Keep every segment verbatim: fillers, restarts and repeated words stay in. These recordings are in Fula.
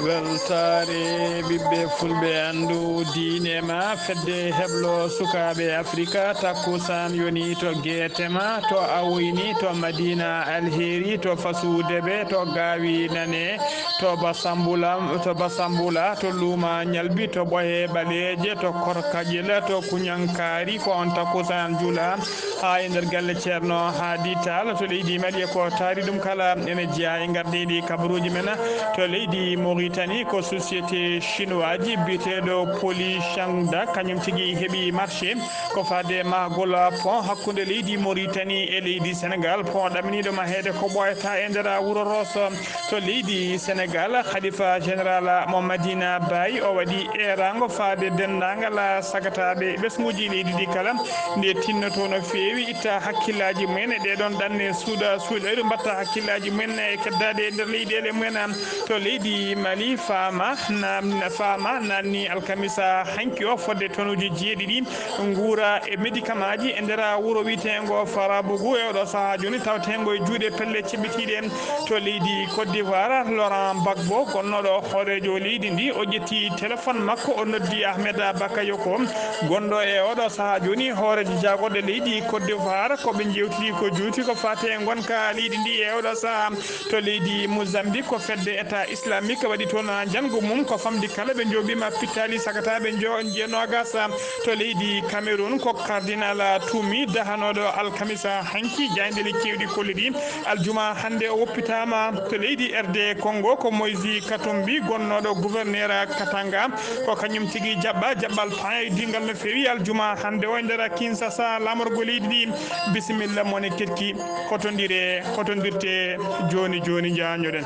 Weltaare ɓiɓɓe fulɓe, anndu diine ma, fedde heblo sukaaɓe Afrika, takkusaan yoni to geete ma, to Awoyni, to Madina Alheri, to Fasuude ɓe, to Gaawi Nane, to Basambula, to Basambula, to Luuma Ñalbi, to Ɓoye Ɓaleeje, to Korkaƴel, to Kuñankaari, ko on takkusaan jula. Haa e nder galle Ceerno Haadi Taal to leydi Mali, e ko taari ɗum kala ene jeyaa e ngardiiɗi kabaruuji men. To leydi Mauritanie, ko société chinoise biyeteeɗo Polychangda, kañum tigi heɓi marché ko faade mahgol pont hakkunde leydi Mauritanie e leydi Sénégal. Pont ɗaminiiɗo maheede ko ɓooyata e nder wuro Rosso. To leydi Sénégal, Khalifa Général mo Madina Baye, o waɗi eeraango faade denndaangal sagataaɓe ɓesnguuji leydi ndi kala, nde tinnoto no feewi itta hakkillaaji mumen e ɗee ɗoon ɗanne suuɗa suuɗayru, mbaɗta hakkillaaji mumen e keddaade e nder leyɗeele mumen. To leydi Mali, faama na-, faama naanni alkamisa hanki o fodde tonuuji jeeɗiɗi nguura e medikamaaji e nder wuro wiyeteengo Farabougou e oɗo sahaa jooni, taweteengo e juuɗe pelle ceɓɓitiiɗe. To leydi Côte d'Ivoire, Laurent Gbagbo, gonnooɗo hooreejo leydi ndi, o ƴetti téléphone makko, o noddi Ahmed Bakayoko, gonɗo e oɗo sahaa jooni hooreejo jaagorɗe leydi Côte d'Ivoire, ko ɓe njeewtidi ko juuti ko faati e ngonka leydi ndi e oɗo sahaa. To leydi Mozambique, ko fedde État Islamique waɗi toon njanngu mum, ko famɗi kala ɓe njooɓiima pittaali sagataaɓe njo-, nje-, noogaas. To leydi Cameroun, ko Cardinal Tumi dahanooɗo alkamisa hanki, jaayndeeji keewɗi kollidi aljuma hannde o woppitaama. To leydi R D Congo, ko Moïse Katumbi gonnooɗo gouverneur Katanga, ko kañum tigi jaɓɓa jaɓɓal paayidigal no feewi aljuma hannde o e nder Kinshasa, laamorgo leydi ndi. Bisimilla mone keɗki, hotondire, hotondirte jooni jooni, njaanjoɗen.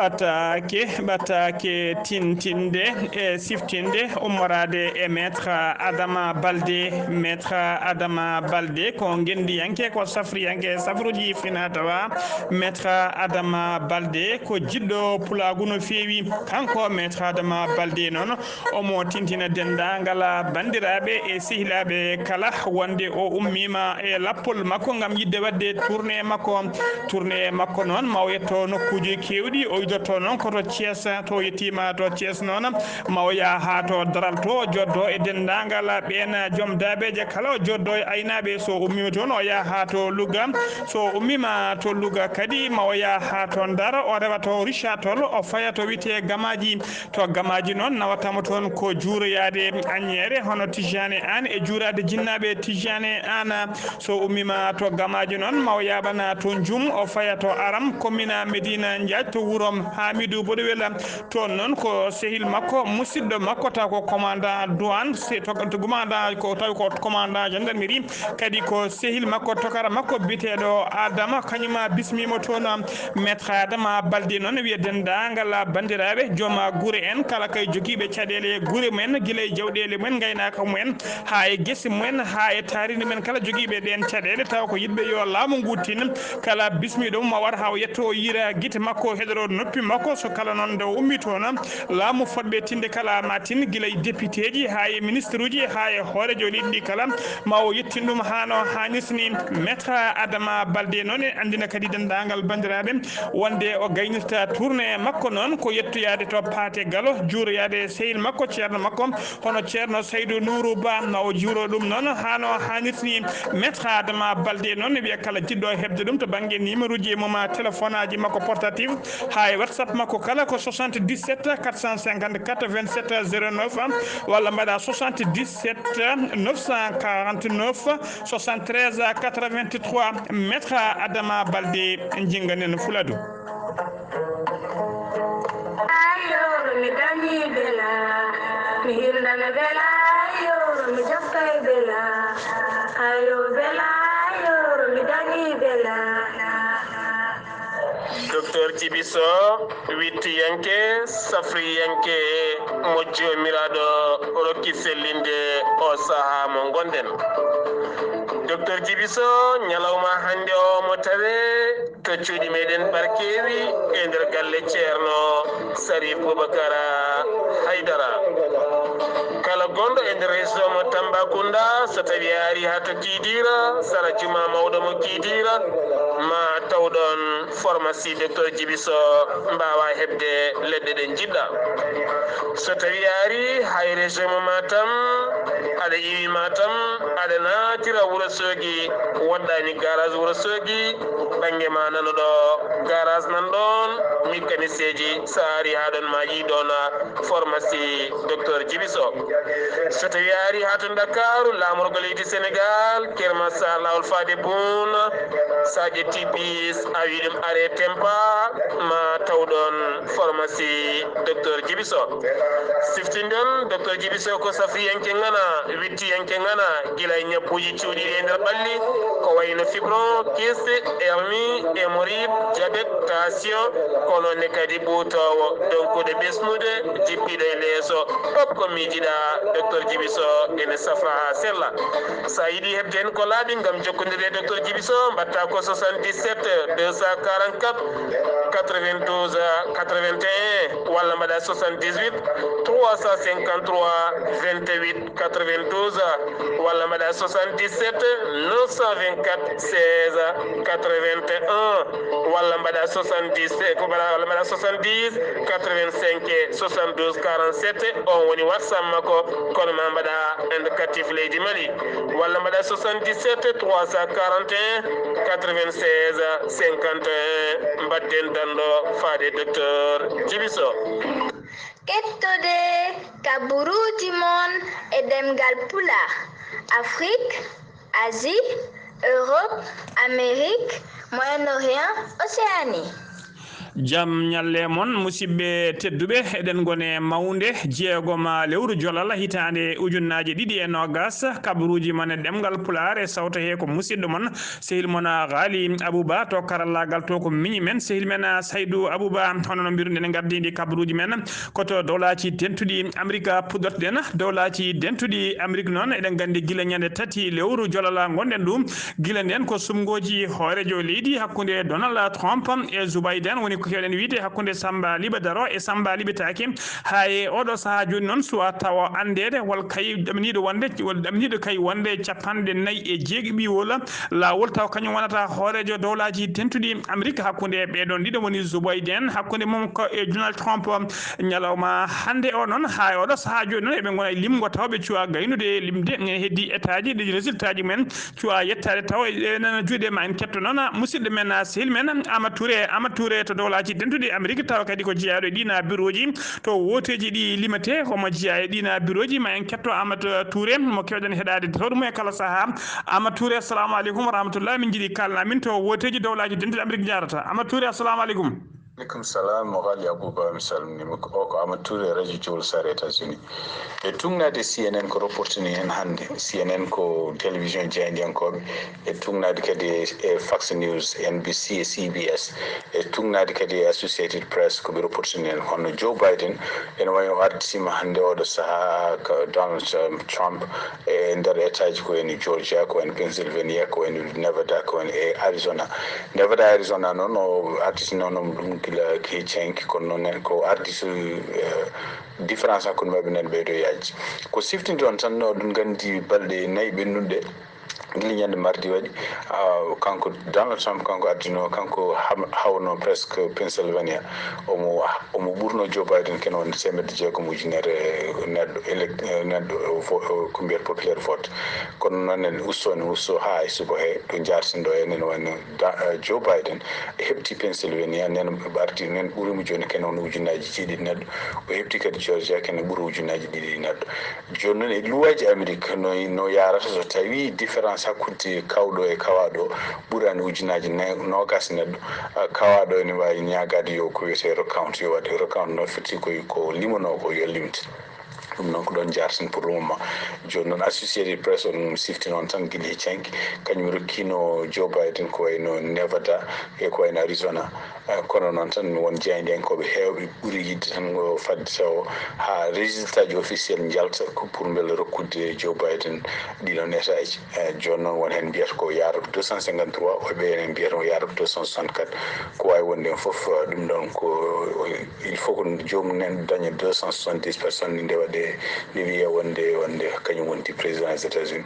Ɓataake, ɓataake tintinde e siftinde ummoraade e Maître Adama Baldé. Maître Adama Baldé ko ngenndiyanke, ko safriyanke, safruuji fina tawa. Maître Adama Baldé ko jiɗɗo pulaagu no feewi. Kanko Maître Adama Baldé noon, omo tintina denndaangal banndiraaɓe e sehilaaɓe kala wonde o ummiima e lappol makko ngam yiɗde waɗde tournée makko. Tournée makko noon, ma o yetto nokkuuji keewɗi. O idorto noon ko to Thiès. To o yettiima to Thiès noon, ma o yaha haa to Daral, to o jooɗdo e denndaangal ɓeen joom daabeeje kala, o jooɗdo e aynaaɓe. So o ummiima toon, o yaha haa to Louga. So o ummiima to Louga kadi, ma o yaha haa to Ndar, o rewa to Richard Toll, o faya to wiyetee Gamaaji. To Gamaaji noon, nawataamo toon ko juuroyaade añeere, hono Tijjaane Aan, e juuraade jinnaaɓe Tijjaane Aan. So ummiima to Gamaaji noon, ma o yaaɓana to Njum, o faya to Aram, commune Médina Ndiaye, to wuro Hamidou Boɗowel. Toon noon ko sehil makko, musidɗo makko, taw ko commandant douane, se-, to, to commandant, ko, tawi ko commandant gendarmerie, kadi ko sehil makko, tokara makko biyeteeɗo Adama, kañum ma bismiima toon. Maître Adama Baldé noon wiya denndaangal banndiraaɓe, joom gure en, kala kay jogiiɓe caɗeele e gure mumen, gila e jawɗeele mumen, ngaynaaka mumen, haa e gese mumen, haa e taariindi mumen, kala jogiiɓe ɗeen caɗeele, tawa ko yiɗɓe yo laamu ngu tin, kala bismiiɗo mum, o wara haa o yetto, o yiira gite makko, o heɗoro noppi makko. So kala noon nde o ummii toon, laamu fotɓe tinde kala ma tin, gila e depiteeji haa e ministruuji haa e hooreejo leydi ndi kala, ma o yettin ɗum haa no haanirta ni. Maître Adama Baldé noon e anndina kadi denndaangal banndiraaɓe wonde o gaynirta tournée makko noon ko yettoyaade to Paate Galo, juuroyaade sehil makko, ceerno makko, hono ceerno Saydu Nuuru Ba, ma o juuro ɗum noon haa no haanirta ni. Maître Adama Baldé noon ne wiya kala jiɗɗo heɓde ɗum to bannge numéro ji mum, téléphone aji makko portatif, haa e WhatsApp makko kala ko soixante-dix-sept quatre cent cinquante-quatre vingt-sept zéro neuf, walla mbaɗa soixante-dix-sept neuf cent quarante-neuf soixante-treize quatre-vingt-trois. Maître Adama Baldé, jinnganen Fuladu. Ayo, mi dañi bela, mi hirnana bela, ayo, mi jokkay bela, ayo, bela, ayo, mi dañi bela. Docteur Djiby Sow, wittiyanke, safriyanke mo Joomiraaɗo rokki sellinde o sahaa mo ngonɗen. Docteur Djibiso, ñalawma hannde o mo tawee to cuuɗi meɗen Barkeewi e nder galle Ceerno Sarif Boubacar Haydara. Kala gonɗo e nder région mo Tambacounda, so tawi a ari haa to Kidira, sara juma mawɗo mo Kidira, ma taw ɗon pharmacie Docteur Djibiso, mbaawa heɓde leɗɗe ɗe njiɗɗa. So tawi a ari hay région mo Matam, aɗa iwi Matam, aɗa naatira Wuro Sogi, woɗɗani garage Wuro Sogi, ɓannge ma nano ɗo, garage nan ɗon, mécanicien ji, so a ari haa ɗon ma yi ɗon pharmacie Docteur Djibiso. So tawi a ari haa to Ndakaaru, laamorgo leydi Sénégal, Kër Massar, laawol faade Boun, so a ƴetti bis, a wi ɗum arrêt Tempa, ma taw ɗon pharmacie Docteur Djibiso. Siftinɗon, Docteur Djibiso ko safriyanke ngana, wittiyanke ngana, gila e ñabbuuji cuuɗiiɗi e nder ɓalli, ko wayno fibron, kyste, hernie, hémorroïde, diabète, tension, ko noon ne kadi ɓuutoowo, donkuɗo ɓesnude, jippiɗo e leeso, fof ko miijiɗa, Docteur Djibiso ene safra haa sella. So a yiɗi heɓde heen ko laaɓi ngam jokkondirde e Docteur Djibiso, mbaɗta ko soixante-dix-sept deux cent quarante-quatre quatre-vingt-douze quatre-vingt-un walla mbaɗa soixante-dix-huit trois cent cinquante-trois vingt-huit quatre-vingt-douze walla mbaɗa soixante-dix-sept neuf cent vingt-quatre seize quatre-vingt-un walla mbaɗa soixante-dix, walla mbaɗa soixante-dix quatre-vingt-cinq soixante-douze quarante-sept. On woni WhatsApp makko, kono ma mbaɗa indicatif leydi Mali. Walla mbaɗa soixante-dix-sept trois cent quarante et un quatre-vingt-seize cinquante et un. Mbaɗden danɗo faade Docteur Djibiso. Kettode kaburuuji mon e ɗemngal Pulaar, Afrik, Asie, Europe, Amérique, Moyen-Orient, Océanie. Jam ñalle mon, musidɓe tedduɓe, eɗen ngone mawnde jeegoma lewru jolal hitaande ujunnaaje ɗiɗi e noogas, kabaruuji mon e ɗemngal Pulaar e sawta he ko musidɗo mon, sehil mon Ghali Abouba to karallaagal to ko miñi men, sehil men Saydou Abouba, hono no mbiruɗen e ngardiindi kabaruuji men, ko to Dowlaaji Dentuɗi Amerik puɗɗortoɗen. Dowlaaji Dentuɗi Amerik noon, eɗen nganndi gila ñande tati lewru jolala ngonɗen ɗum, gila nden ko sumngooji hooreejo leydi hakkunde Donald Trump e Joe Biden, woni ko keewɗen wiyde hakkunde Samba Liɓa Daro e Samba Liɓa Taake. Haa e oɗo sahaa jooni noon, suwaa tawa anndeede wal kay ɗamniiɗo wonde, wal ɗamniiɗo kay wonde capanɗe nayi e jeeɗiɗi wala laawol, taw kañum wonata hooreejo Dowlaaji Dentuɗi Amerik hakkunde ɓeeɗon ɗiɗo woni Joe Biden, hakkunde mum ko e Donald Trump. Ñalawma hannde o noon, haa e oɗo sahaa jooni noon, eɓe ngona e limgo taw ɓe cuwa gaynude e limde, ene heddi état ji, ɗi résultat ji mumen cuwa yettaade taw e nana juuɗe ma. En ketto noon musidɗo men, sehil men Ama Touré, Ama Touré to Dowlaaji Dentuɗi Amerik, tawa kadi ko jeyaaɗo e ɗiina bureau ji to wooteeji ɗi limete, omo jeyaa e ɗiina bureau ji. Ma en ketto Ama Touré mo keewɗen heɗaade tawde mo e kala sahaa. Ama Touré, assalamu aleykum wa rahmatullah. Min njiɗi kaalana min to wooteeji Dowlaaji Dentuɗi Amerik njaarata. Ama Touré, assalamu aleykum. Aleykum salam, mo Ghali Abouba, mi salminiima. O ko Ama Touré, radio Jowol Sare, États-Unis. E tugnaade C N N ko reportini heen hannde. C N N ko télévision jaayndiyankooɓe. E tugnaade kadi e, e Fox News, N B C e C B S. E tugnaade kadi e Associated Press, ko ɓe reportini heen. Kono Joe Biden, ene wayi o arditima hannde oɗo sahaa ko Donald Trump e nder état ji ko wayno Georgia, ko wayno Pennsylvania, ko wayno Nevada, ko wayno e Arizona. Nevada, Arizona noon, o arditinono ɗum gila hecci hanki, kono noon ne ko ardi so, eh, différence hakkunde maɓɓe nani ɓeydo yaaji. Ko siftinɗon tan, oɗon nganndi balɗe nayi ɓennuɗe gila ñande mardi waɗi, ah, kanko Donald Trump, kanko ardino, kanko ham-, hawno presque Pennsylvania. Omo, omo ɓurno Joe Biden kene wonde teemedde jeegom ujunere neɗɗo elect-, eh, neɗɗo, eh, vo-, eh, ko mbiyata populaire vote. Kono noon en usto, en usto haa e suba he, ɗo njaartinɗo en, ene wayno da-, eh, Joe Biden heɓti Pennsylvania, nen arti, nen ɓurimo jooni kene won ujunnaaji jeeɗiɗi neɗɗo. O heɓti kadi Georgia, kene ɓuri ujunnaaji ɗiɗi neɗɗo. Jooni noon e luwaaji Amerik no, no yaarata so tawi différence hakkunde kawɗo e kawaaɗo ɓurani ujunnaaji ne-, noogas neɗɗo, ah, kawaaɗo ene waawi ñaagaade yo ko wiyetee recount yo waɗe. Recount noon foti koy ko limanoo ko yo limte. Ɗum noon ko ɗoon njaarten pour le moment. Jooni noon Associated Press on sifti noon tan gila hecci hanki, kañum rokkino Joe Biden ko wayno Nevada e ko wayno Arizona. Kono noon tan, won jaayndiyankooɓe heewɓe ɓuri yiɗde tan ko fadde taw haa résultat ji officiel njalta, ko pour mbele rokkude Joe Biden ɗiɗon état ji. Eh, jooni noon, won heen mbiyata ko yaarata deux cent cinquante-trois, woɓɓe heen mbiyata ko yaarata deux cent soixante-quatre. Ko waawi wonde heen fof, eh, ɗum ɗoon ko, il faut ko joomum en daña deux cent soixante-dix personnes, nde waɗe, nde wiyee wonde, wonde kañum wonti président des États-Unis.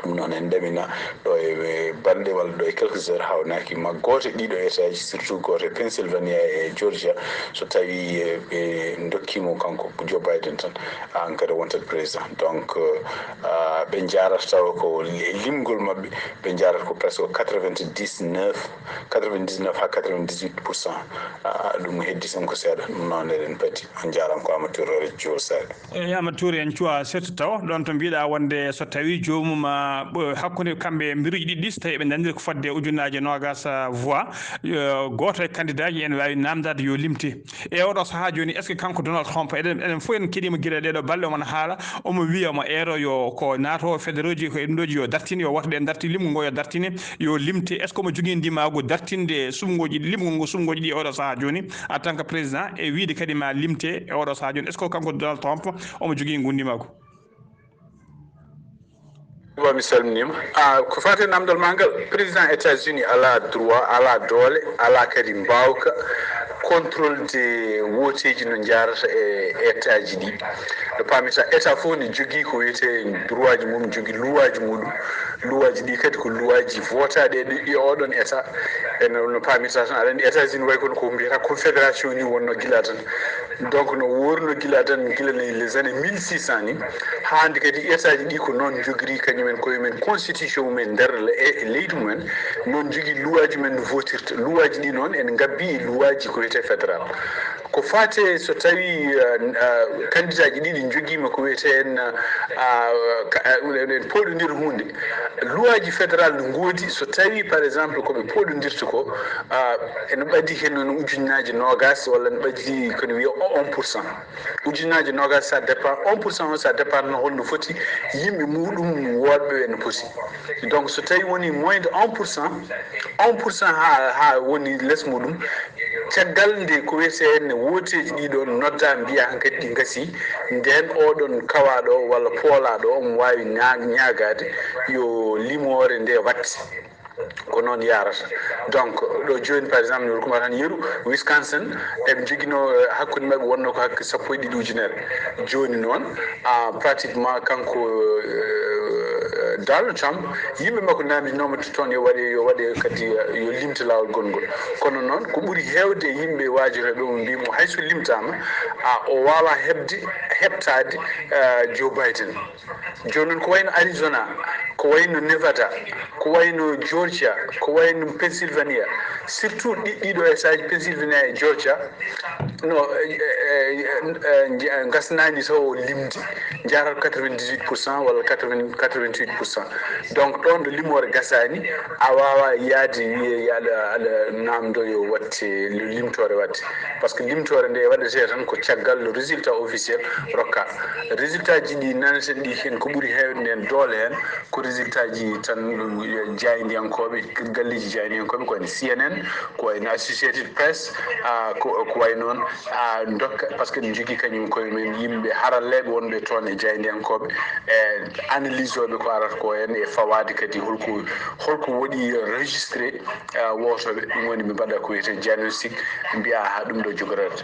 Ɗum noon en ɗamina ɗo e balɗe walla ɗo e quelques heures, hawnaaki ma gooto e ɗiɗo état ji, surtout gooto e Pennsylvania e Georgia, so tawi, eh, ɓe ndokkii mo kanko Joe Biden tan, aan kadi wontat président. Donc, eh, ah, ɓe njaarata tawa ko li-, limgol maɓɓe, ɓe njaarata ko presque quatre-vingt-dix-neuf, quatre-vingt-dix-neuf haa quatre-vingt-dix-huit pour cent. Ah, ɗum heddi tan ko seeɗa. Ɗum noon eɗen pati. On njaaraama ko Amadou Touré, Jol Saare. Eyi, Amadou Touré, en cuwaa seeɗa tawa ɗoon to mbiɗa wonde so tawi joomum, ah, ɓo-, hakkunde kamɓe mbiruuji ɗiɗi ɗi, so tawi ɓe ndanndiri ko fodde ujunnaaje noogaas, ah, voix, eh, gooto e candidat ji ene waawi naamndaade yo limte. E oɗo sahaa jooni, est-ce que kanko Donald Trump, eɗen, eɗen fof en keɗiima gila ɗeɗo balɗe, omo haala, omo wiya, omo eero yo ko naato fédéraux ji, ko e ɗum ɗo ji yo dartine, yo woto ɗe darti, limgo ngo yo dartine, yo limte. Est-ce que omo jogii ndimaagu dartinde suɓngooji, limgo ngo suɓngooji ɗi e oɗo sahaa jooni, en tant que président, e wiide kadi ma limte e oɗo sahaa jooni? Est-ce que kanko Donald Trump omo jogii ngu ndimaagu? Wa, mi salminiima. Ah, ko faati e naamndal maa ngal, président États-Unis alaa droit, alaa doole, alaa kadi mbaawka contrôle de wooteeji no njaarata e état ji ɗi. No paamita, état fof ne jogii ko wiyetee droit ji mum, jogii loi ji muɗum. Loi ji ɗi kadi ko loi ji votaaɗi e ɗi, e oɗon état. E no, no paamita tan, aɗa anndi États-Unis wayi kono ko mbiyata confédération ni wonno gila tan. Donc no worno gila tan, gila ne les années mille six cent ni, haa hannde kadi état ji ɗi ko noon njogiri kañum en koye men constitution mum en nder le-, e, e leydi mum en, noon njogii loi ji men no votirta. Loi ji ɗi noon ene ngabbi e loi ji ko wiyetee fédéral. Ko faati e so tawi, ah, ah, candidat ji ɗiɗi njogiima ko wiyetee en, ah, ah, ka-, ah, en pooɗondira huunde. Loi ji fédéral no ngoodi, so tawi par exemple ko ɓe pooɗondirta ko, ah, ene ɓadii heen noon ujunnaaje noogaas walla ene ɓadii ko ne wiyee un pour cent. Ujunnaaje noogaas, ça dépend, un pour cent o, ça dépend no holno foti yimɓe muɗum woɗɓe ɓe no poti. Donc so tawi woni moins de un pour cent, un pour cent haa, haa woni les muɗum, caggal nde ko wiyetee ne wooteeji ɗi ɗoon noddaa mbiyaa hankadi ɗi ngasii, ndeen oɗon kawaaɗo walla poolaaɗo omo waawi ñaa-, ñaagaade yo limoore nde waɗte. Ko noon yahrata. Donc ɗo jooni par exemple, mi rokkumaa tan yeru, Wisconsin, eɓe njoginoo, eh, hakkunde maɓɓe wonnoo ko hakke sappo e ɗiɗi ujunere. Jooni noon, ah, pratiquement kanko, eh, Donald Trump, yimɓe makko naamndinooma to toon yo waɗe, yo waɗe kadi, eh, yo limte laawol gonngol. Kono noon ko ɓuri heewde e yimɓe waajorooɓe mo mbii mo hay so limtaama, ah, o waawaa heɓde, heɓtaade, eh, Joe Biden. Jooni noon ko wayno Arizona, ko wayno Nevada, ko wayno Georgia, ko wayno Pennsylvania, surtout ɗi-, ɗiɗo état ji, Pennsylvania e Georgia, no, eh, eh, eh, eh, nje-, ngasnaani taw o limdi, njaarata quatre-vingt-dix-huit pour cent walla quatre-vingts, quatre-vingt-huit pour cent. Donc ɗoon ɗo limoore gasaani, a waawaa yahde wiyee aɗa, aɗa naamndoo yo waɗte, limtoore waɗte. Par ce que limtoore nde waɗetee tan ko caggal résultat officiel rokkaa. Résultat ji ɗi naneten ɗi heen, ko ɓuri heewde heen doole heen ko résultat ji tan, ɗum, jaayndiyankooɓe, galleeji jaayndiyankooɓe, ko wayno C N N, ko wayno Associated Press, ah, ko, ko wayi noon, ah, ndokka, par ce que ne njogii kañum koye men yimɓe haralleeɓe wonɓe toon e jaayndiyankooɓe, e analysooɓe ko arata ko heen, e fawaade kadi holko, holko waɗi enregistré, ah, wootooɓe, ɗum woni ɓe mbaɗa ko wiyetee diagnostic, mbiya haa ɗum ɗo jogorede.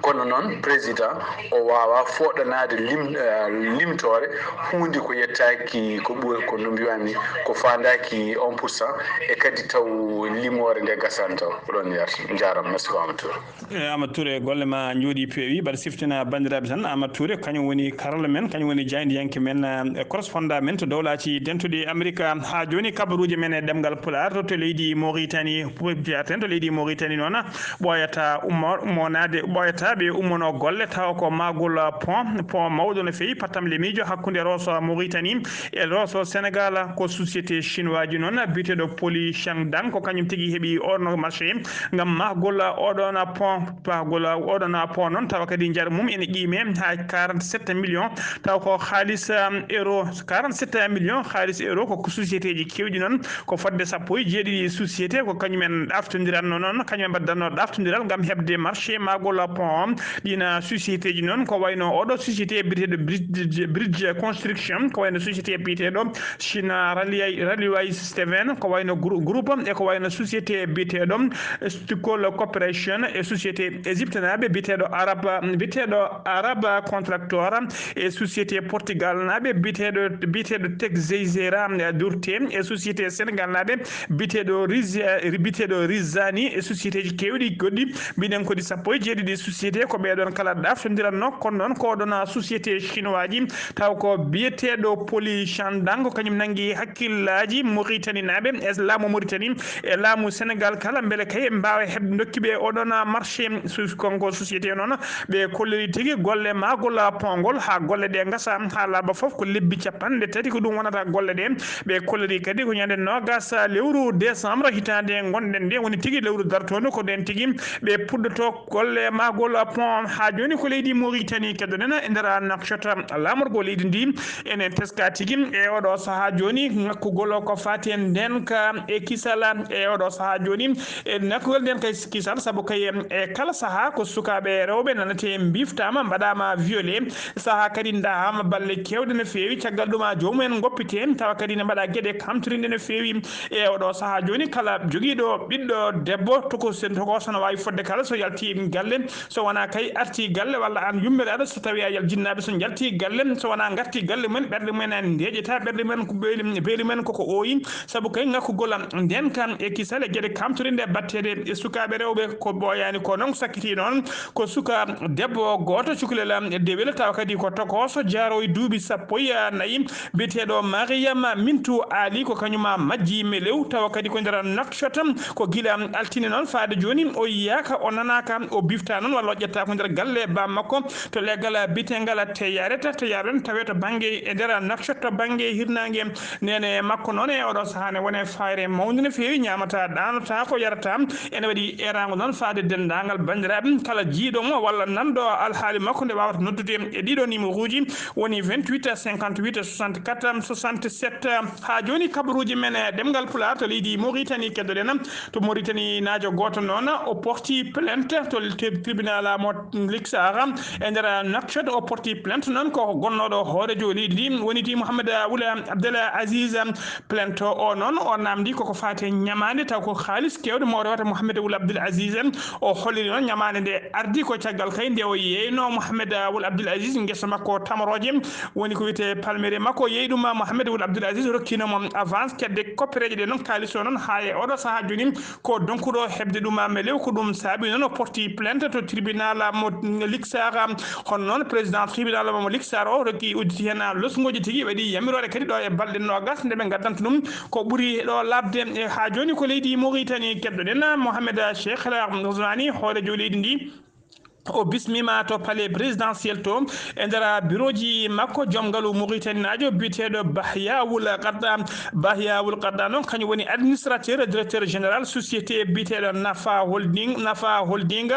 Kono noon, président o waawaa fooɗanaade lim-, eh, limtoore huunde ko yettaaki ko ɓuri, ko no mbiyaami, ko faandaaki un pour cent, e kadi taw limoore nde gasaani taw. Ko ɗoon yarata. Njaaraama, merci ko Amadou Touré. Eh, Amadou Touré, golle ma njooɗii peewi. Mbaɗa siftina banndiraaɓe tan, Amadou Touré, kañum woni karalla men, kañum woni jaayndiyanke men, eh, correspondant men to dowlaaji dentuɗi Amerika. Haa jooni, kabaruuji men e ɗemngal Pulaar to, to leydi Mauritanie, pubiptiyaten to leydi Mauritanie noon, ɓooyata ummo-, ummonaade, Wayata ɓe ummono golle tawa ko maagol pont, pont mawɗo no feewi pattam le miijo hakkunde Rosso Mauritanie e Rosso Sénégal. Ko société chinois ji noon biyeteeɗo Poli Shangdang, ko kañum tigi heɓi oɗon marché ngam mahgol oɗon pont. Pahgol oɗon pont noon tawa kadi njar mum ene qiime ha quarante-sept millions, tawa ko haalis, um, euro, quarante-sept millions haalis euro. Ko société ji kewɗi noon, ko fodde sappo e jeeɗiɗi société, ko kañum en ɗaftondiranno noon, kañum en mbaɗdanno ɗaftondiral ngam heɓde marché maagol pont. Ɗina société ji noon ko wayno oɗo société biyeteeɗo Bridge, Bridge Construction, ko wayno société biyeteeɗo China Railway, Railway Seven, ko wayno grou-, groupe, e ko wayno société biyeteeɗo Stukol Corporation, e société égyptienaaɓe biyeteeɗo Arab, biyeteeɗo Arab Contractor, e société portugalnaaɓe biyeteeɗo, biyeteeɗo Tech Zeizera Durte, e société sénégalnaaɓe biyeteeɗo Riz-, biyeteeɗo Rizani, e société ji kewɗi goɗɗi. Mbiɗen kadi sappo e jeeɗiɗi société ko ɓeɗon kala ɗaftondiranno, kono noon ko ɗon société chinois ji, taw ko biyeteeɗo Poli Shandang, ko kañum nangi hakkillaaji Mauritanie naaɓe e laamu Mauritanie e laamu Sénégal kala, mbele kay mbaawa heɓ-, dokki ɓe oɗon marché. Su-, konko société noon, ɓe kolliri tigi golle maagol pongol haa golle ɗe ngasa haa laaɓa fof ko lebbi capanɗe tati ko ɗum wonata golle ɗe. Ɓe kolliri kadi ko ñande noogas lewru décembre hitaande ngonɗen nde woni tigi lewru dartoondu ko ɗen tigi ɓe puɗɗoto golle maagol pont. Haa jooni ko leydi Mauritanie keddoɗen e nder nokshot laamorgo leydi ndi. Enen teska tigi e oɗo sahaa jooni ŋakkugol ko faati e ndenka e kisal e oɗo sahaa jooni e ŋakkugol ndenka e kisal, sabu kay e kala sahaa ko sukaaɓe rewɓe nanate mbiftaama, mbaɗaama violé. Sahaa kadi ndahaama balle keewɗe no feewi, caggal ɗum a joomum en ngoppite, tawa kadi ne mbaɗa geɗe kamtorinɗe no feewi. E oɗo sahaa jooni kala jogiiɗo ɓiɗɗo debbo tokos-, tokooso no waawi fodde kala so yalti galle, so wonaa kay arti galle walla aan yummiraɗo, so tawii a yal jinnaaɓe so njalti galle, so wonaa ngarti galle mumen, ɓerɗe mumen en ndeeƴata, ɓerɗe mumen ko beeli, beeli mumen koko ooyi, sabu kay ŋakkugol ndenka e kisal e geɗe kamtorinɗe batteɗe e sukaaɓe rewɓe ko ɓooyaani ko noon sakkiti noon. Ko suka debbo gooto cukalel dewel, tawa kadi ko tokooso, jaaroowo duuɓi sappo e nayi, biyeteeɗo Mariama Mintu Ali, ko kañum majji melew, tawa kadi ko nder Nouakchott. Ko gila altine noon faade jooni o yiyaaka, o nanaaka, o bifta noon walla o ƴetta ko nder galle baam makko to leggal biyetegal Teyareta, Teyareta tawe to bannge e nder Nouakchott to bannge hirnaange. Neene makko noon e oɗo sahaa ne wone fayre mawnde no feewi, ñaamata, ɗaanata ko yarata. Ene waɗi eeraango noon faade denndaangal banndiraaɓe kala jiiɗo mo walla nanɗo alhaali makko nde waawata noddude e ɗiɗo numéro uji woni vingt-huit cinquante-huit soixante-quatre soixante-sept. Haa jooni kabaruuji men e ɗemngal Pulaar to leydi Mauritanie keddoɗen. To Mauritanie naajo gooto noon o porti plainte to tri-, tribunal mo Liksara e nder Nouakchott. O porti plainte noon ko gonnooɗo hoorejo leydi ndi woni ti Mohamed Wul Abdel Aziz. Plainte o noon o namdi koko faati e ñamaande taw ko haalis keewɗo mo o rewata Mohamed Wul Abdel Aziz. O holliri noon ñamaande nde ardi ko caggal kay nde o yeeyno Mohamed Wul Abdel Aziz ngesa makko tamorooje woni ko wiyetee palmere makko. O yeeyi ɗum Mohamed Wul Abdel Aziz rokkino mo avance kedde koppereeje ɗe noon kaalis o noon haa e oɗo sahaa jooni ko donkuɗo heɓde ɗum melew. Ko ɗum saabi noon o porti plainte to tribunal mo Liksara. Hono noon président tribunal mo Liksara o rokki udditi heen losngooji tigi, waɗi yamiroore kadi ɗo e balɗe noogas nde ɓe ngaddanta ɗum ko ɓuri ɗo laaɓde. E haa jooni ko leydi Mauritanie keddoɗen. Mohamed Cheikh Ousmane, hoorejo leydi ndi, o bismiima to palais présidentiel to e nder bureauji makko joom ngalu Mauritanie naajo biyeteeɗo Bahyawul Qadda. Bahyawul Qadda noon kañum woni administrateur, directeur général société biyeteeɗo Nafa Holding, Nafa Holding.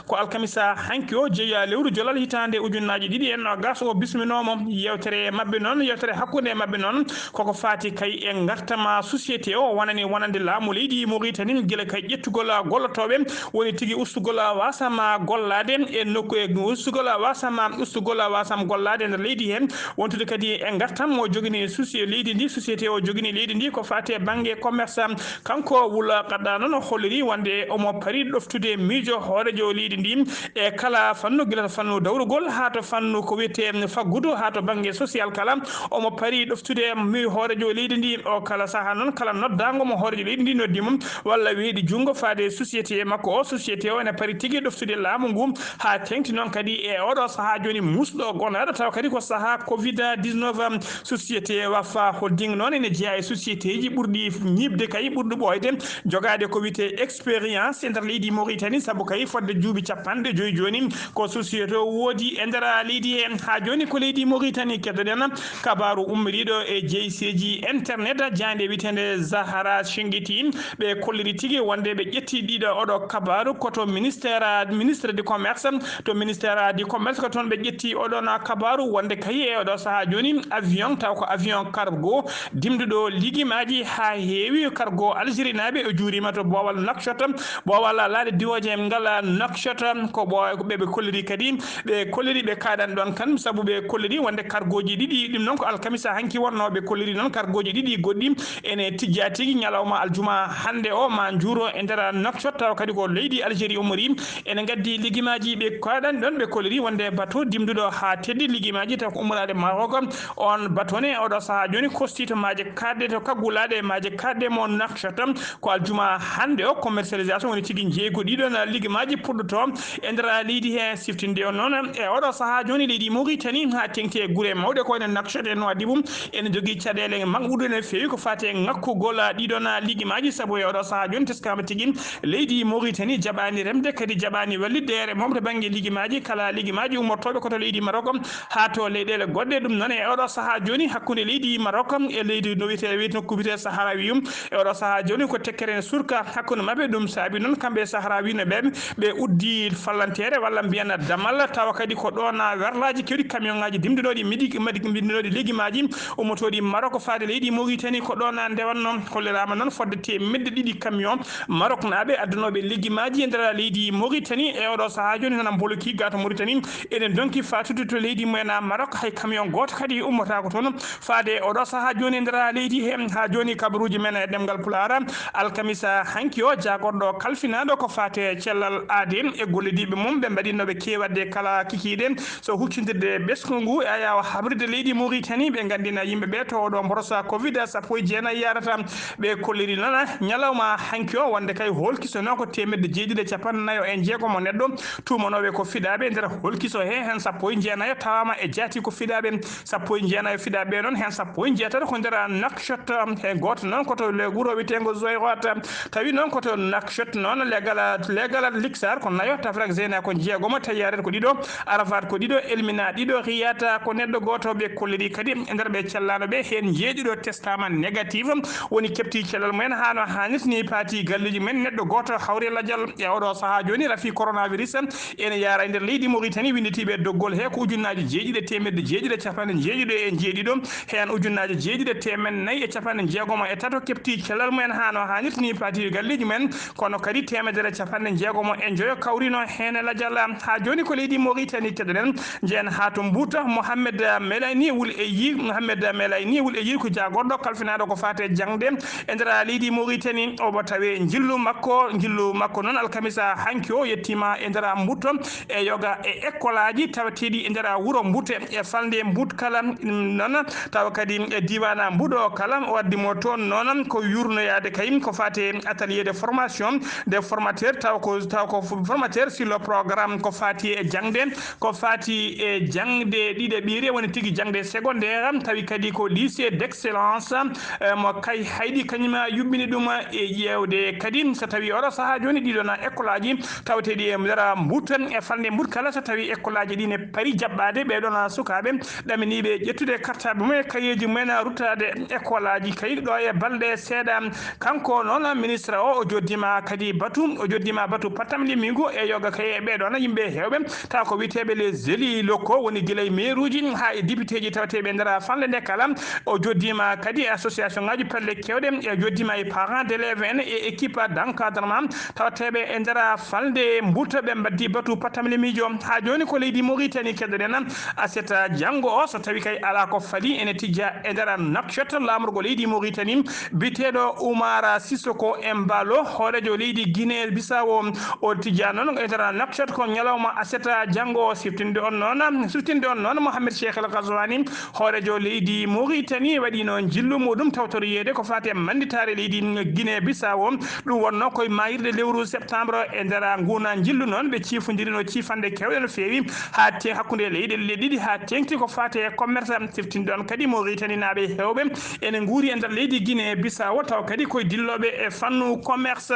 Ko alkamisa hanki o jeeya lewru jolal hitaande ujunnaaji ɗiɗi e noogas o bisminoomo. Yeewtere maɓɓe noon, yeewtere hakkunde maɓɓe noon koko faati kay e ngartama société o wonani wonande laamu leydi Mauritanie gila kay ƴettugol gollotooɓe woni tigi ustugol wasama gollaade e nokku, e ustugol wasama, ustugol wasam gollaade e nder leydi heen, wontude kadi e ngartam mo jogini soci-, leydi ndi, société o jogini leydi ndi ko faati e bannge commerce. Kanko Wul Qadda noon o holliri wonde omo parii ɗoftude miijo hoorejo leydi ndi e kala fannu, gila to fannu dawrugol haa to fannu ko wiyetee faggudu, haa to bannge social kala. Omo parii ɗoftude mi hoorejo leydi ndi o kala sahaa noon, kala noddaango mo hoorejo leydi ndi noddi mum walla weeɗi junngo faade société makko o, société o ene parii tigi ɗoftude laamu ngu Haa teŋti noon kadi e oɗo sahaa jooni musɗo gonaɗo, tawa kadi ko sahaa covid dix-neuf. Société Wafa Holding noon ene jeyaa e sociétéji ɓurɗi ñiiɓde kay, ɓurɗi ɓooyde, jogaade ko wiyetee expérience e nder leydi Mauritanie, sabu kay fodde duuɓi capanɗe joyi jooni ko société o woodi e nder leydi he. Haa jooni ko leydi Mauritanie keddoɗen kabaaru ummoriiɗo e jeyseeji internet, jaaynde wiyeteende Zahara Shingiti. Ɓe kolliri tigi wonde ɓe ƴetti ɗiɗo oɗo kabaaru ko to ministère, ministre du commerce, to ministère du commerce ko toon ɓe ƴetti oɗon kabaaru wonde kay e oɗo sahaa jooni avion, taw ko avion cargo dimduɗo ligimaaji haa heewi, cargo algérinaaɓe, o juuriima to boowal Nouakchott, boowal laaɗe diwooje ngal Nouakchott, ko ɓo-, ko ɓe, ɓe kolliri kadi, ɓe kolliri ɓe kaaɗan ɗoon kan, sabu ɓe kolliri wonde cargoji ɗiɗi, ɗum noon ko alkamisa hanki wonnoo, ɓe kolliri noon cargoji ɗiɗi goɗɗi ene tijjaa tigi ñalawma aljuma hannde o, ma njuuro e nder Nouakchott, tawa kadi ko leydi Algérie ummori. Ene ngaddi ligimaaji ɓe kaaɗan ɗoon, ɓe kolliri wonde bateau dimduɗo haa teddi ligimaaji taw ko ummoraade Maroc. On bateau ne oɗo sahaa jooni kosti to maaje kaaɗɗe, to kaggulaaɗe maaje kaaɗɗe mo Nouakchott. Ko aljuma hannde o commercialisation woni tigi jeeygu ɗiɗon ligimaaji puɗɗoto e nder leydi he. Siftinde on noon e oɗo sahaa jooni leydi Mauritanie haa teŋti e gure mawɗe ko wayno Nouakchott e Nouadhibou ene jogii caɗeele mawɗe no feewi ko faati e ŋakkugol ɗiɗon ligimaaji, sabu e oɗo sahaa jooni teskaama tigi leydi Mauritanie jaɓaani remde, kadi jaɓaani wallitde e remooɓe to bannge ligimaaji, kala ligimaaji ummortooɓe ko to leydi Maroc haa to leyɗeele goɗɗe. Ɗum noon e oɗo sahaa jooni hakkunde leydi Maroc e leydi no wiyetee, wiyetee nokku wiyetee Sahrawi um, e oɗo sahaa jooni ko tekkere ne surka hakkunde maɓɓe. Ɗum saabi noon kamɓe Sahrawi no ɓe, ɓe uddi fallanteere walla mbiyen damal, tawa kadi ko ɗoon werlaaji keewɗi, camion ŋaaji dimndinooɗi midi-, madi-, dimndinooɗi legimaaji ummotooɗi Maroc faade leydi Mauritanie, ko ɗoon ndewatnoo. Holliraama noon fodde teemedde ɗiɗi camion Maroc naaɓe addunooɓe legimaaji e nder leydi Mauritanie e oɗo sahaa jooni, hono mboloki gaa to Mauritanie, ene ndonki faatude to leydi mumen Maroc. Hay camion gooto kadi ummotaako toon faade oɗo sahaa jooni e nder leydi he. Haa jooni kabaruuji men e ɗemngal Pulaar, alkamisa hanki o, jaagorɗo kalfinaaɗo ko faati e cellal aadi e gollidiiɓe mum, ɓe mbaɗiino ɓe keewadde kala kikiiɗe so huccindirde e ɓesngu ngu e ayaawo habrirde leydi Mauritanie, ɓe nganndina yimɓe ɓe to oɗo mborosa covid sappo e jeenayi yarata. Ɓe kolliri noon ñalawma hanki o wonde kay hoolkiso noon ko teemedde jeeɗiɗi e capanɗe nayo e jeegom o neɗɗo tuumanooɓe ko fiɗaaɓe. Nder hoolkiso he, heen sappo e jeenayo tawaama e jaati ko fiɗaaɓe. Sappo e jeenayo fiɗaaɓe noon, heen sappo e jeetato ko nder Nouakchott, he gooto noon ko to le wuro wiyeteengo Zoyrot. Tawi noon ko to Nouakchott noon, legal, legal Liksar ko nayo, Tafrak Zeyna ko jeegomo, Tayaret ko ɗiɗo, Arafat ko ɗiɗo, Elmina ɗiɗo, Riyata ko neɗɗo gooto. Ɓe kolliri kadi e nder ɓe cellaano ɓe, heen jeeɗiɗo testaama négatif, woni keɓti cellal mumen haa no haanirta ni, paati galleeji mumen, neɗɗo gooto hawri lajal. E oɗo sahaa jooni, rafi coronavirus ene yaara e nder leydi Mauritanie, winnditiiɓe doggol he ko ujunnaaji jeeɗiɗi e teemedde jeeɗiɗi e capanɗe jeeɗiɗo e jeeɗiɗo, heen ujunnaaji jeeɗiɗi e teemedde nayi e capanɗe jeegomo e tato keɓti cellal mumen haa no haanirta ni, paati galleeji mumen, kono kadi teemedere capanɗe jeegomo e njoyo kawrino heen e lajal. Haa jooni ko leydi Mauritanie keɗoɗen, njehen haa to Mbuuta, Mohamed Melayni wul e yi, Mohamed Melayni wul e yi ko jaagorɗo kalfinaaɗo ko faati e jaŋde e nder leydi Mauritanie. Omo tawee njillu makko, njillu makko noon alkamisa hanki o yettiima e nder Mbuuta e yoga e ekkolaaji tawateeɗi e nder wuro Mbuuta e falnde Mbuuta kala, ɗum noon tawa kadi e diiwaan Mbuuta o kala, o addi mo toon noon ko yuurnoyaade kay ko faati e atelier de formation des formateurs, taw ko, taw ko formateur sur le programme ko faati e jaŋde, ko faati e jaŋde ɗiɗaɓiire, woni tigi jaŋde secondaire, tawi kadi ko lycée d'excellence, eh, mo Kayhayɗi, kañum yuɓɓini ɗum e ƴeewde kadi so tawi oɗo sahaa jooni ɗiɗo na école aji tawateeɗi e nder Mbuuta, e falnde Mbuuta kala, so tawi école aji ɗi ne pari jaɓɓaade ɓee ɗoon sukaaɓe ɗaminiiɓe ƴettude kartaaɓe mum e kayeeji mumen ruttaade école aji kay ɗo e balɗe seeɗa. Kanko noon ministre o, o joddiima kadi batu, o joddiima batu pattamlimingu e yoga kay e ɓee ɗoon yimɓe heewɓe, tawa ko wiyeteeɓe les élus locaux, woni gila e mairuuji haa e députéji tawateeɓe e nder falnde nde kala. O joddiima kadi e association ŋaaji pelle keewɗe, e joddiima e parents d'élèves en e équipe d'encadrement tawateeɓe e nder falnde Mbuuta, ɓe mbaɗdi batu pattamlimiijo. Haa jooni ko leydi Mauritanie keɗoɗen. Aset janngo o, so tawi kay alaa ko fali, ene tijja e nder Nouakchott, laamorgo leydi Mauritanie, biyeteeɗo Oumar Sissoko Embaló, hooreejo leydi Guinée Bissau, o tijja noon e nder Nouakchott ko ñalawma aset janngo o. Siftinde on noon, siftinde on noon Mohamed Cheikh El Ghazouani, hooreejo leydi Mauritanie, waɗiino njillu muɗum tawtoriyeede ko faati e mannditaare leydi Guinée Bissau. Ɗum wonnoo ko e maayirɗe lewru septembre. E nder nguun njillu noon, ɓe cifondirino cifanɗe kewɗe no feewi haa te hakkunde leyɗe le ɗiɗi haa teŋti ko faati e commerce. Siftinɗon kadi Mauritanie naaɓe heewɓe ene nguuri e nder leydi Guinée Bissau taw kadi koye dillooɓe e fannu commerce.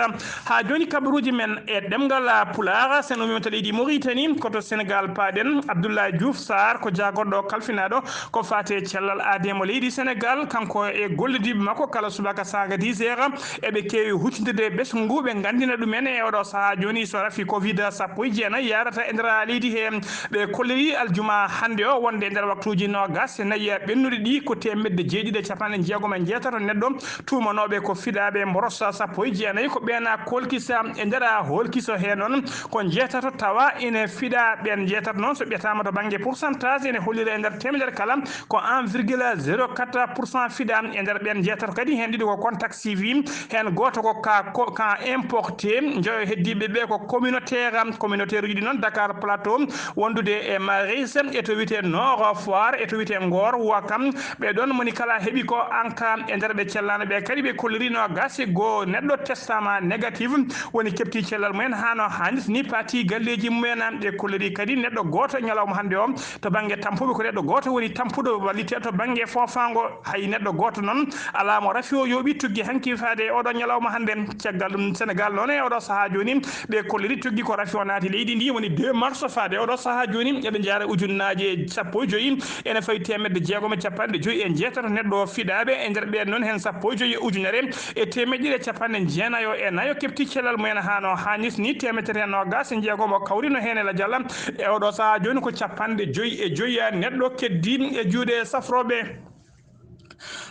Haa jooni kabaruuji men e ɗemngal Pulaar, sen ummima to leydi Mauritanie, ko to Sénégal paaɗen. Abdoulaye Diouf Sarr ko jaagorɗo kalfinaaɗo ko faati e cellal aadee mo leydi Sénégal, kanko e gollidiiɓe makko kala subaka saanga dix heures, eɓe keewi huccondirde e ɓesngu ngu, ɓe nganndina ɗumen e oɗo sahaa jooni so rafi covid sappo e jeenayi yaarata e nder leydi he. Ɓe kolliri aljuma hannde o wonde e nder waktuuji noogas e nayi ɓennuɗi ɗi ko teemedde jeeɗiɗi e capanɗe jeegom e jeetato neɗɗo tuumanooɓe ko fiɗaaɓe mboros sappo e jeenayi ko ɓeena kolkisa e nder holkiso he noon ko jeetato tawa ene fiɗa. Ɓeen jeetato noon so ɓiyataama to bannge pourcentage ene hollira e nder teemedere kala ko un virgule zéro quatre pour cent fiɗa e nder ɓeen jeetato kadi heen ɗiɗo ko contact suivi, heen gooto ko ka, ko ka importé, njoyo heddiiɓe ɓe ko communautaire, communautaire uji ɗi noon Dakar Plateau, wondude e Maris, e to wiyetee Nord Foire, e to wiyetee Ngor, Ouakam, ɓe ɗoon moni kala heɓi ko en cas e nder ɓe cellaano ɓe kadi ɓe kolliri no gasi goo neɗɗo testama négatif, woni keɓti cellal mumen haa no haanirta ni paati galleeji mumen, ɓe kolliri kadi neɗɗo gooto e ñalawma hannde o. To bannge tampuɓe ko neɗɗo gooto woni tampuɗo wallite to bannge foofaango, hay neɗɗo gooto noon alaa mo rafi o yooɓi tuggi hanki faade e oɗo ñalawma hannde. Caggal ɗum Sénégal noon e oɗo sahaa jooni ɓe kolliri tuggi ko rafi o naati leydi ndi woni deux mars faade e oɗo sahaa jooni eɓe njaara ujunnaaje sappo e joyi ene fawi teemedde jeegom e capanɗe joyi e jeetato neɗɗo fiɗaaɓe e nder ɓeen noon heen sappo e joyi e ujunere e teemedde ɗiɗi e capanɗe jeenayo e nayo keɓti cellal mumen haa no haanirta ni teemedere e noogas e jeegom o kawrino heen e lajal. E oɗo sahaa jooni ko capanɗe joyi e joyi neɗɗo keddi e juuɗe safrooɓe.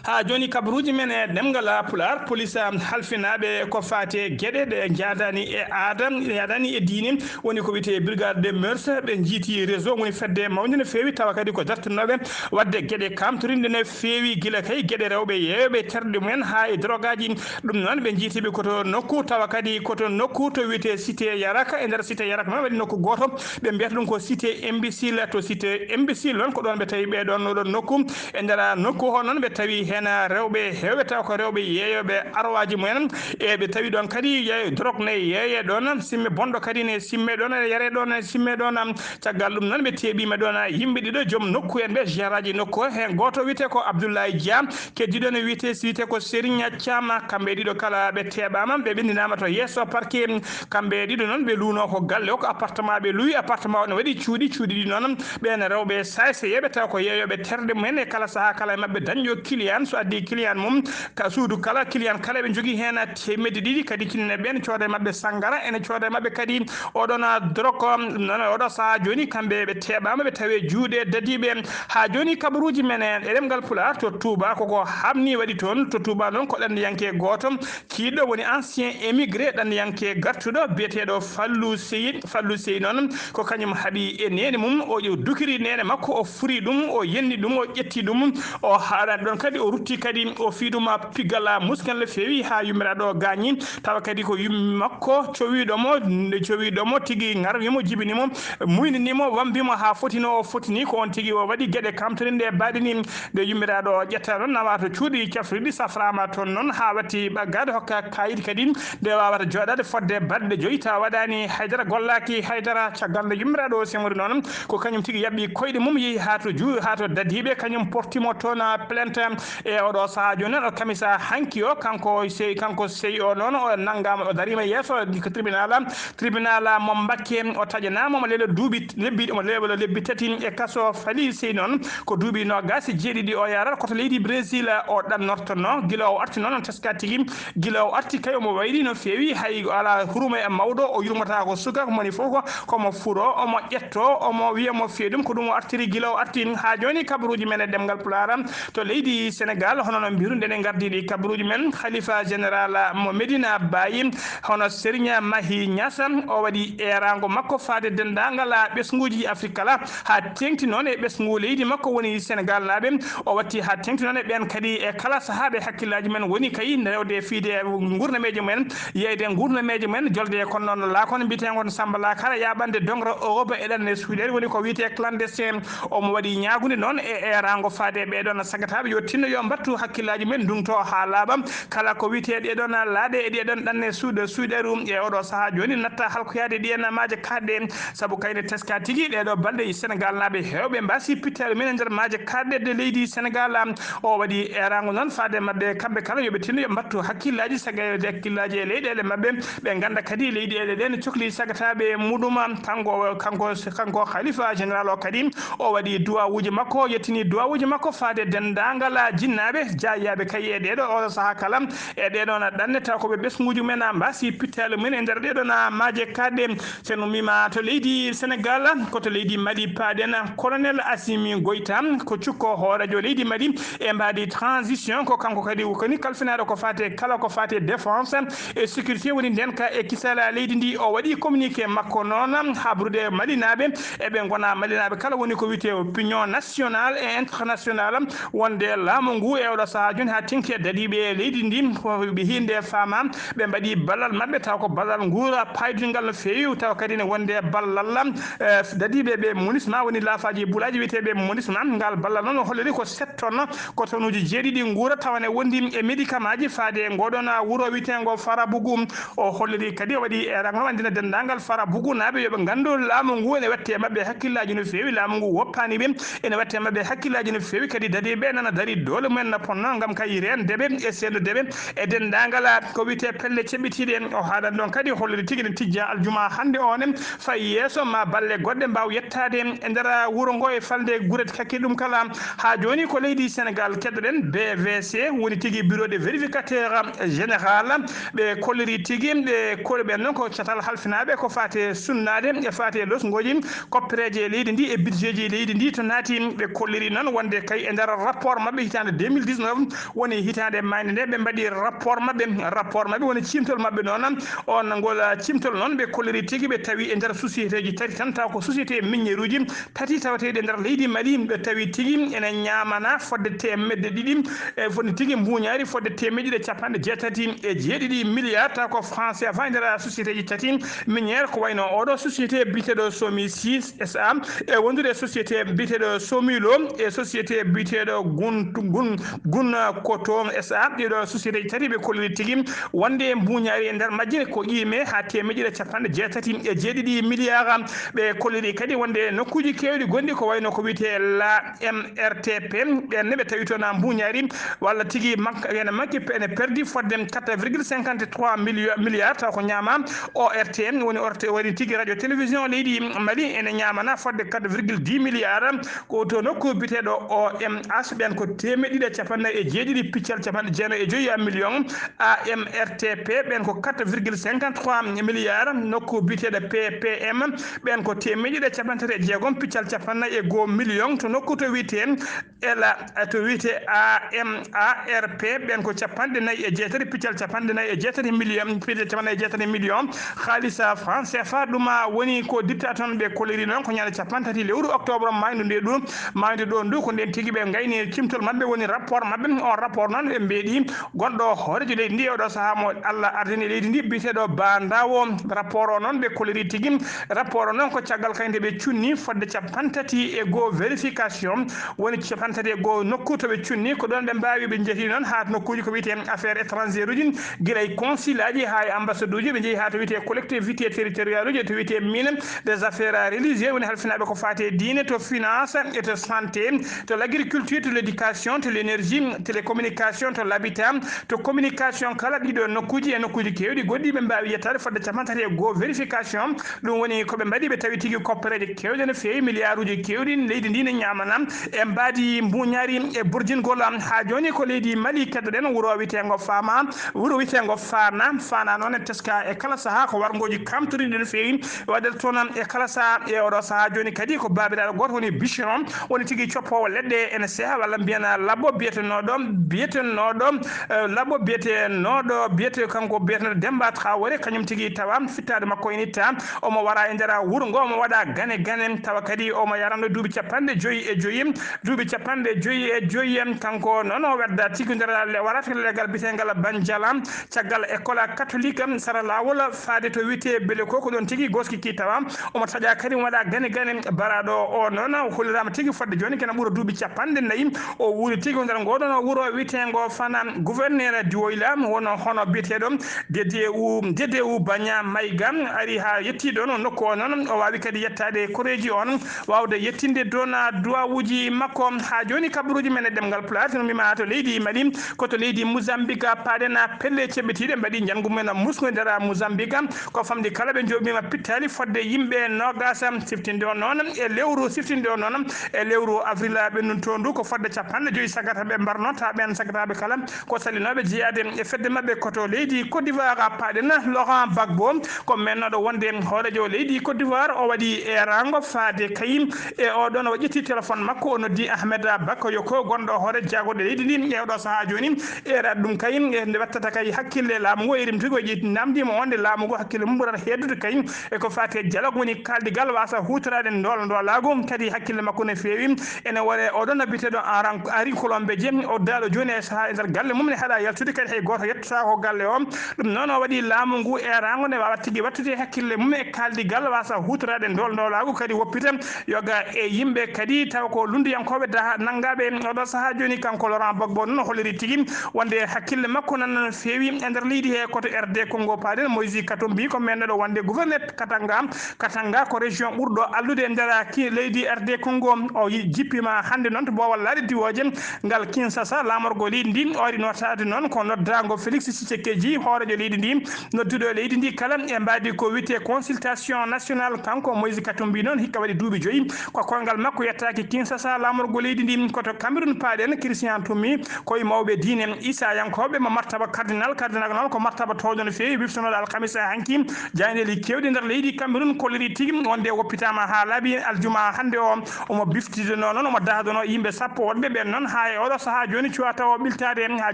Haa jooni kabaruuji men e ɗemngal Pulaar, police halfinaaɓe ko faati e geɗe ɗe njaadaani e aada, njaadaani e diine, woni ko wiyetee brigade de mœurs, ɓe njiiti réseau woni fedde mawnde no feewi tawa kadi ko dartinooɓe waɗde geɗe kaamtorinɗe no feewi gila kay geɗe rewɓe yeeyooɓe terɗe mumen haa e drogaaji. Ɗum noon ɓe njiitiiɓe ko to nokku tawa kadi ko to nokku to wiyetee cité Yaraka. E nder cité Yaraka noon waɗi nokku gooto ɓe mbiyata ɗum ko cité imbécile. To cité imbécile noon ko ɗoon ɓe tawi ɓee ɗoon oɗon nokku. E nder nokku o noon ɓe tawi heen rewɓe heewɓe taw ko rewɓe yeeyooɓe arwaaji mumen. E ɓe tawi ɗoon kadi yeeyo drog ne yeeye ɗoon, simme bonɗo kadi ne simme ɗoon, e yare ɗoon, e simme ɗoon. Caggal ɗum noon ɓe teeɓiima ɗoon yimɓe ɗiɗo joom nokku en ɓe gérant ji nokku o. Heen gooto wiyetee ko Abdoulaye Dia, keddiɗo ne wiyetee, wiyetee ko Serigne Thiam. Kamɓe ɗiɗo kala ɓe teeɓaama, ɓe ɓenndinaama to yeeso parquet. Kamɓe ɗiɗo noon ɓe luuno ko galle o, ko appartement ɓe luwi, appartement o ne waɗi cuuɗi, cuuɗi ɗi noon ɓeen rewɓe saayseyeeɓe taw ko yeeyooɓe terɗe mumen e kala sahaa kala e maɓɓe dañɗo client, so addi client mum ka suudu kala, client kala ɓe njogii heen teemedde ɗiɗi, kadi kinne ɓeen cooda e maɓɓe sanngara, ene cooda e maɓɓe kadi oɗon drog. Ɗum noon oɗo sahaa jooni kamɓe ɓe teeɓaama, ɓe tawi e juuɗe dadiiɓe. Haa jooni kabaruuji men e ɗemngal Pulaar to Touba koko haamni waɗi toon. To Touba noon ko ɗanndiyanke gooto kiiɗɗo woni ancien émigré ɗanndiyanke gartuɗo biyeteeɗo Fallou Sey. Fallou Sey noon ko kañum haɓi e neene mum, o dukiri neene makko, o furi ɗum, o yenni ɗum, o ƴetti ɗum, o haɗani ɗoon kadi o rutti kadi o fii ɗum piggal muskel no feewi haa yummiraaɗo o gaañi. Tawa kadi ko yummi makko cowiiɗo mo, nde cowiiɗo mo tigi ngarwi mo, jibini mo, muynini mo, wambi mo haa foti no o foti ni. Ko oon tigi o waɗi geɗe kamtorinɗe e baaɗe ni. Nde yummiraaɗo o ƴetta ɗoon nawa to cuuɗi cafriɗi safraama toon noon haa watti ɓaggaade hokka kaayit kadi nde waawata jooɗaade fodde balɗe joyi tawa waɗaani haydara, gollaaki haydara. Caggal nde yummiraaɗo o semori noon ko kañum tigi yaɓɓi koyɗe mum yehi haa to juu, haa to dadiiɓe, kañum porti mo toon plainte. E oɗo sahaa jooni noon o kamisa hanki o, kanko sey, kanko sey o noon o nanngaama, o dariima yeeso tribunal, tribunal mo Mbakke. O taƴanaama omo leela duuɓi, lebbi, omo leela lebbi tati e kaso. Fallou Sey noon ko duuɓi noogaas e jeeɗiɗi o yarata, ko to leydi Brésil o ɗannortonoo. Gila o arti noon, on teska tigi, gila o arti kay omo wayri no feewi, hay o alaa hurma e mawɗo, o yurmataa ko suka, ko moni fof ko, komo furo, omo ƴetto, omo wiya mo fii ɗum, ko ɗum o artiri gila o arti. Haa jooni kabaruuji men e ɗemngal Pulaar to leydi Sénégal, hono no mbiruɗen e ngardiiɗi kabaruuji men, Khalifa Général mo Medina Baye, hono Serigne Mahi Niass, o waɗi eeraango makko faade denndaangal ɓesnguuji Afrik kala, haa teeŋti noon e ɓesngu leydi makko woni Sénégal naaɓe. O watti haa teeŋti noon e ɓeen kadi e kala sahaa ɓe hakkillaaji men woni kay rewde e fiide nguurnameeje mumen, yeeyde nguurnameeje mumen, jolde e kono noon laakon mbiyeteengo Samba Lakara, yaaɓande doŋre Europe e ɗanle Suuɗeere woni ko wiyetee clandestin. Omo waɗi ñaagunde noon e eeraango faade e ɓee ɗoon sagataaɓe yo tinno yo mbattu hakkillaaji men ndungto haa laaɓa. Kala ko wiyetee ɗee ɗoon laaɗe e ɗee ɗoon ɗanne suuɗe suuɗeeru e oɗo sahaa jooni natta halkoyaade ɗiyen maaje kaaɗɗe. Sabu kayne teska tigi ɗee ɗoo balɗe Senegal naaɓe heewɓe mbaasi pittaali men e nder maaje kaaɗɗe de leydi Senegal. O waɗi eeraango noon faade maɓɓe kamɓe kala yo ɓe tinno yo mbattu hakkillaaji saga e hakkillaaji e leyɗeele maɓɓe. Ɓe ngannda kadi leyɗeele ɗe ne cokli sagataaɓe muɗum. Kanko, kanko, kanko Khalifa Général o kadi o waɗi duwawuuji makko, yettini duwawuuji makko faade denndaangal jinnaaɓe jaayaaɓe kay e ɗee ɗoo oɗo sahaa kala e ɗee ɗoon ɗanne taw ko ɓe ɓesnguuji men mbaasi pittaali men e nder ɗee ɗoon maaje kaaɗɗe. So en ummiima to leydi Senegal, ko to leydi Mali paaɗen. Colonel Assimi Goïta ko cukko hooreejo leydi Mali e mbaadi transition, ko kanko kadi woni kalfinaaɗo ko faati kala ko faati défense e sécurité woni ndeenka e kisal leydi ndi. O waɗi communiqué makko noon habrude Malinaaɓe e ɓe ngona Malinaaɓe kala woni ko wiyetee opinion nationale et internationale wonde laamu ngu e oɗo sahaa jooni haa teŋti e dadiiɓe leydi ndi ko ɓe hiinde faama ɓe mbaɗi ballal maɓɓe taw ko ballal nguura paydungal no feewi taw kadi ne wonde ballal, eh, dadiiɓe ɓe MONUSMA woni laafaaji bulaaji wiyeteeɓe MONUSMA. Ngal ballal noon o holliri ko sept tonnes ko tonnuuji jeeɗiɗi nguura tawa ne wondi e médicamentji faade e ngoɗon wuro wiyeteengo Farabougou. O holliri kadi o waɗi eeraango wandina denndaangal Farabougou naaɓe yo ɓe nganndu laamu ngu ene waɗti e maɓɓe hakkillaaji no feewi, laamu ngu woppaani ɓe, ene waɗti e maɓɓe hakkillaaji no feewi, kadi dadiiɓe nana darii doole mumen no potnoo ngam kay reende ɓe e seenndude ɓe e denndaangal ko wiyetee pelle ceɓɓitiiɗe. O haalan ɗoon kadi holliri tigi ne tijja aljuma hannde o ne fayi yeeso ma balle goɗɗe mbaaw yettaade e nder wuro ngo e falnde gure kakkee ɗum kala. Haa jooni ko leydi Senegal keɗoɗen B V C woni tigi bureau de vérificateur général. Ɓe kolliri tigi ɓe kori ɓen noon ko catal halfinaaɓe ko faati e sunnaade e faati e losngooji koppereeje e leydi ndi e budgetji leydi ndi to naati. Ɓe kolliri noon wonde kay e nder rapport maɓɓe hitaande deux mille dix-neuf woni hitaande maayde nde ɓe mbaɗi rapport maɓɓe. Rapport maɓɓe woni ciimtol maɓɓe noon. On ngol, ah, ciimtol noon ɓe kolliri tigi ɓe tawi e nder sociétéji tati tan taw ko société minière uji tati tawateeɗi e nder leydi Mali. Ɓe tawi tigi ene ñaamana fodde teemedde ɗiɗi e fodde tigi mbuuñaari fodde teemedde ɗiɗi e capanɗe jeetati e jeeɗiɗi milliard taw ko français afa e nder sociétéji tati minière ko wayno oɗo société biyeteeɗo Somi six S A e wondude e société biyeteeɗo Somilo e société biyeteeɗo Gun, Gun, Gun Koto S A. Ɗiɗo sociétéji tati ɓe kolliri tigi wonde e mbuuñaari e nder majje ko qiime haa teemedde ɗiɗi e capanɗe jeetati e jeeɗiɗi milliard. Ɓe kolliri kadi wonde nokkuuji keewɗi gonɗi ko wayno ko wiyetee la M R T P, ɓen ne ɓe tawi toon mbuuñaari walla tigi manque, ene manque, ene perdi fodde quatre virgule cinquante trois milliards taw ko ñaama. O R T M woni O R T M woni tigi radio télévision leydi Mali ene ñaamana fodde quatre virgule dix milliards. Ko to nokku biyeteeɗo O M H, ɓen ko teemedde ɗiɗi e capanɗe nayi e jeeɗiɗi piccal capanɗe jeenayi e joyi million. A M R T P ɓen ko quatre virgule cinquante trois milliards. Nokku biyeteeɗo P P M ɓen ko teemedde ɗiɗi e capanɗe tati e jeegom piccal capanɗe nayi e goo million. To nokku to wiyetee Ela to wiyetee A M A R P ɓen ko capanɗe nayi e jeetati piccal capanɗe nayi e jeetati million, piccal capanɗe nayi e jeetati million. Haalisa franc C F A ɗum woni ko ditta toon. Ɓe kolliri noon ko ñande capanɗe tati lewru octobre maaydu nde ɗum maaydu ɗo ndu ko nden tigi ɓe ngayni cimtol maɓɓe woni rapport maɓɓe. On rapport noon ɓe mbeeɗi gonɗo hooreejo leydi ndi e oɗo sahaa mo Allah ardini leydi ndi biyeteeɗo Ba Ndawo. Rapport o noon ɓe kolliri tigi rapport o noon ko caggal kay nde ɓe cunni fodde capanɗe tati e goo vérification woni capanɗe tati e goo nokku to ɓe cunni ko ɗoon ɓe mbaawi ɓe njehi noon haa nokkuuji ko wiyetee affaire étrangère uji gila e consulat ji haa e ambassade uji ɓe njehi haa to wiyetee collectivité territoriale uji to wiyetee mine des affaires religieuses woni halfinaaɓe ko faati e diine to finance e to santé to l'agriculture to l'éducation to l'énergie télécommunication to l'habitat to communication kala ɗiɗo nokkuuji e nokkuuji keewɗi goɗɗi ɓe mbaawi yettaade fodde capanɗe tati e goo vérification. Ɗum woni ko ɓe mbaɗi ɓe tawi tigi koppereeje keewɗe no feewi miliyaaruuji keewɗi leydi ndi ne ñaamana e mbaadi mbuuñaari e burjingol. Haa jooni ko leydi Mali keɗoɗen wuro wiyeteengo Fama wuro wiyeteengo Fana Fana noon e teska e kala sahaa ko warngooji kamtoriɗi no feewi waɗata toon e kala sahaa e oɗo sahaa jooni kadi ko baabiraaɗo gooto woni bichon woni tigi coppoowo leɗɗe ene seha walla mbiyen labbo biyetenooɗo biyetenooɗo eh, labbo biyetenooɗo biyete kanko biyetenooɗo Demba Traoré kañum tigi tawa fittaade makko ene itta omo wara e nder wuro ngo omo waɗa gane gane tawa kadi omo yarano duuɓi capanɗe joyi e joyi duuɓi capanɗe joyi e joyi en kanko noon o wedda tigi nder le- wara to leggal biyeteengal Banjala caggal école catholique sara laawol faade to wiyetee Beleko ko ɗoon tigi goskiki tawa omo taƴa kadi omo waɗa gane gane baraaɗo o noon o holliraama tigi fodde jooni kene ɓura duuɓi capanɗe nayi o wuuri Ko nder ngoɗon wuro witeengo Fana, gouverneur Duwoyla, wono hono biyeteeɗo Dedewu, Dedewu Baña Mayga, ari haa yetti ɗon nokku o noon. O waawi kadi yettaade koreeji on, waawde yettinde dona duwawuuji makko. Haa jooni kabaruuji men e ɗemngal Pulaar, no mbiima to leydi Mali, ko to leydi Mozambique, paaɗen pelle ceɓɓitiiɗe, mbaɗi njanngu men musngu e nder Mozambique. Ko famɗi kala ɓe njooɓiima pittaali fodde yimɓe noogaas siftinde on noon e lewru, siftinde on noon e lewru avril ɓennuto ndu, ko fodde capanɗe joyi sagata ɓe mbarno, taa ɓeen sagataaɓe kala ko salinooɓe jeyaade e fedde maɓɓe ko to leydi Côte d'Ivoire. Paaɗen Laurent Gbagbo, ko mennooɗo wonde hooreejo leydi Côte d'Ivoire, o waɗi eeraango faade kay e oɗon, o ƴetti téléphone makko, o noddi Ahmed Bakayoko, gonɗo hoore jaagorɗe leydi ndi e oɗo sahaa jooni. Eeraade ɗum kay, e nde wattata kay hakkille laamu ngu, e rimtugol ƴetti namndi mo wonde laamu ngu hakkille mum ɓurata heeddude kay e ko faati e dialogue, woni kaaldigal waasa huutoraade ndola ndolaagu. Kadi hakkille makko ne feewi ene ware oɗon no biyeteeɗo Aran-, Ari Colombe Dieng, o daaɗo jooni e sahaa e nder galle mum ne haɗa yaltude, kadi hay gooto yettotaako galle o. Ɗum noon o waɗi laamu ngu eeraango nde waawa tigi wattude hakkille mum e kaaldigal waasa huutoraade ndola ndolaagu, kadi woppita yoga e yimɓe kadi taw ko lunndiyankooɓe daha nanngaaɓe oɗo sahaa jooni. Kanko Laurent Gbagbo noon holliri tigi wonde hakkille makko nan no feewi e nder leydi he ko to R D Congo. Paaɗen Moïse Katumbi, ko mennooɗo wonde gouverneur Katanga. Katanga ko région ɓurɗo alɗude e nder ki-, leydi R D Congo. O yi-, jippiima hannde noon to boowal laaɗe diwooje ngal Kinshasa, laamorgo leydi ndi. O ari nootaade noon ko noddaango Félix Tshisekedi, hooreejo leydi ndi, nodduɗo leydi ndi kala e mbaadi ko wiyetee consultation nationale. Kanko Moïse Katumbi noon hikka waɗi duuɓi joyi ko koyngal makko yettaaki Kinshasa, laamorgo leydi ndi. Ko to Cameroun paaɗen, Christian Toumi, ko e mawɓe diine Isayankooɓe mo martaba cardinal. Cardinal noon ko martaba towɗo no feewi, wiftanooɗo alkamisa hanki. Jaayndeeji keewɗi nder leydi Cameroun kolliri tigi wonde woppitaama haa laaɓi aljuma hannde o. Omo biftidanoo noon, omo dahdanoo yimɓe sappo woɗɓe ɓeen noon, haa e oɗo sahaa jooni cuwaa tawo ɓiltaade. Haa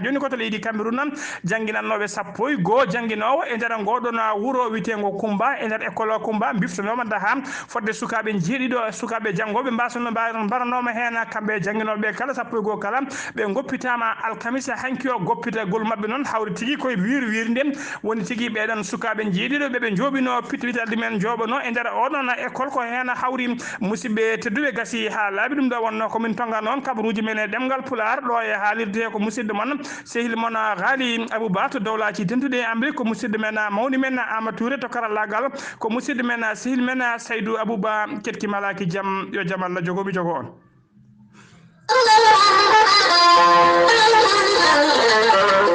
jooni ko to leydi Cameroun, jannginannooɓe sappo e goo jannginoowo e nder ngooɗoon wuro wiyeteengo Kumba, e nder école Kumba, biftanooma daha fodde sukaaɓe njeeɗiɗo, sukaaɓe janngooɓe mbaasanoo-, mba-, mbaranooma heen, kamɓe jannginooɓe kala sappo e goo kala. Ɓe ngoppitaama alkamisa hanki o. Goppitagol maɓɓe noon hawri tigi koye wiir-wiirnde, woni tigi ɓeeɗoon sukaaɓe njeeɗiɗo ɓe ɓe njooɓinoo pitaldi men njooɓanoo e nder oɗoon école. Ko heen hawri, musidɓe tedduɓe, gasi haa laaɓi. Ɗum ɗo wonnoo ko min tonga noon kabaruuji men e ɗemngal Pulaar, ɗo e haalirde ko musidɗo mon, sehil mon, Ghali Abouba to Dowlaaji Dentuɗi e Amrik, ko musidɗo men, mawni men Ama Touré to karallaagal, ko musidɗo men, sehil men Saydou Abouba. Keɗki malaaki jam, yo jam Allah jogo mi jogo on.